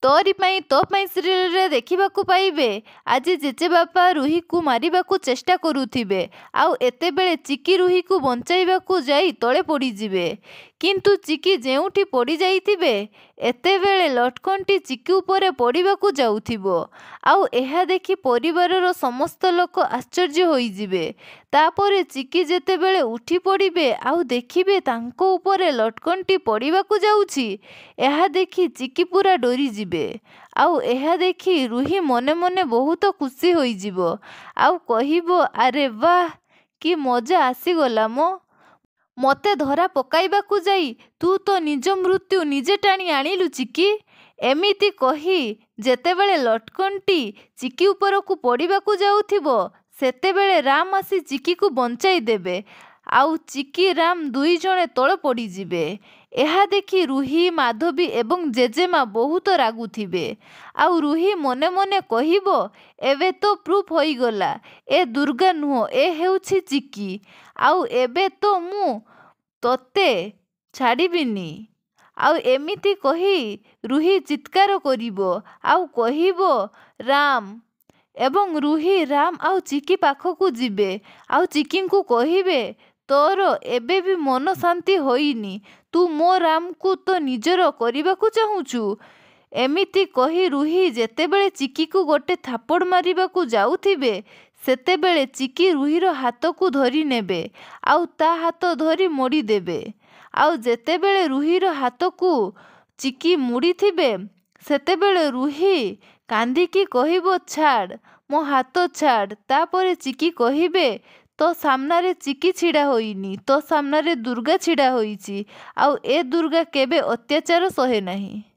ତୋରି ପାଇଁ ତୋ ପାଇଁ ସିରିଏଲରେ ଦେଖିବାକୁ ପାଇବେ, ଆଜି ଜେଜେବାପା ରୁହିକୁ ମାରିବାକୁ ଚେଷ୍ଟା କରୁଥିବେ, ଆଉ ଏତେବେଳେ ଚିକି ରୁହିକୁ ବଞ୍ଚାଇବାକୁ ଯାଇ ତଳେ ପଡ଼ିଯିବେ। କିନ୍ତୁ ଚିକି ଯେଉଁଠି ପଡ଼ିଯାଇଥିବେ, ଏତେବେଳେ ଲଟକଣଟି ଚିକି ଉପରେ ପଡ଼ିବାକୁ ଯାଉଥିବ। ଆଉ ଏହା ଦେଖି ପରିବାରର ସମସ୍ତ ଲୋକ ଆଶ୍ଚର୍ଯ୍ୟ ହୋଇଯିବେ। ତାପରେ ଚିକି ଯେତେବେଳେ ଉଠି ପଡ଼ିବେ ଆଉ ଦେଖିବେ ତାଙ୍କ ଉପରେ ଲଟକଣଟି ପଡ଼ିବାକୁ ଯାଉଛି, ଏହା ଦେଖି ଚିକି ପୂରା ଡରିଯିବେ। ଆଉ ଏହା ଦେଖି ରୁହି ମନେ ମନେ ବହୁତ ଖୁସି ହୋଇଯିବ ଆଉ କହିବ, ଆରେ ବାଃ, କି ମଜା ଆସିଗଲା ମ! ମୋତେ ଧରା ପକାଇବାକୁ ଯାଇ ତୁ ତ ନିଜ ମୃତ୍ୟୁ ନିଜେ ଟାଣି ଆଣିଲୁ ଚିକି। ଏମିତି କହି ଯେତେବେଳେ ଲଟକଣଟି ଚିକି ଉପରକୁ ପଡ଼ିବାକୁ ଯାଉଥିବ, ସେତେବେଳେ ରାମ ଆସି ଚିକିକୁ ବଞ୍ଚାଇ ଦେବେ ଆଉ ଚିକି ରାମ ଦୁଇଜଣ ତଳେ ପଡ଼ିଯିବେ। ଏହା ଦେଖି ରୁହି, ମାଧବୀ ଏବଂ ଜେଜେମା ବହୁତ ରାଗୁଥିବେ। ଆଉ ରୁହି ମନେ ମନେ କହିବ, ଏବେ ତ ପ୍ରୁଫ୍ ହୋଇଗଲା, ଏ ଦୁର୍ଗା ନୁହଁ, ଏ ହେଉଛି ଚିକି। ଆଉ ଏବେ ତ ମୁଁ ତୋତେ ଛାଡ଼ିବିନି। ଆଉ ଏମିତି କହି ରୁହି ଚିତ୍କାର କରିବ ଆଉ କହିବ, ରାମ। ଏବଂ ରୁହି, ରାମ ଆଉ ଚିକି ପାଖକୁ ଯିବେ ଆଉ ଚିକିଙ୍କୁ କହିବେ, ତୋର ଏବେ ବି ମନ ଶାନ୍ତି ହୋଇନି, ତୁ ମୋ ରାମକୁ ତୋ ନିଜର କରିବାକୁ ଚାହୁଁଛୁ? ଏମିତି କହି ରୁହି ଯେତେବେଳେ ଚିକିକୁ ଗୋଟେ ଥାପଡ଼ ମାରିବାକୁ ଯାଉଥିବେ, ସେତେବେଳେ ଚିକି ରୁହିର ହାତକୁ ଧରିନେବେ ଆଉ ତା ହାତ ଧରି ମୋଡ଼ିଦେବେ। ଆଉ ଯେତେବେଳେ ରୁହିର ହାତକୁ ଚିକି ମୋଡ଼ିଥିବେ, ସେତେବେଳେ ରୁହି କାନ୍ଦିକି କହିବ, ଛାଡ଼, ମୋ ହାତ ଛାଡ଼। ତାପରେ ଚିକି କହିବେ, ତୋ ସାମ୍ନାରେ ଚିକି ଛିଡ଼ା ହୋଇନି, ତୋ ସାମ୍ନାରେ ଦୁର୍ଗା ଛିଡ଼ା ହୋଇଛି, ଆଉ ଏ ଦୁର୍ଗା କେବେ ଅତ୍ୟାଚାର ସହେ ନାହିଁ।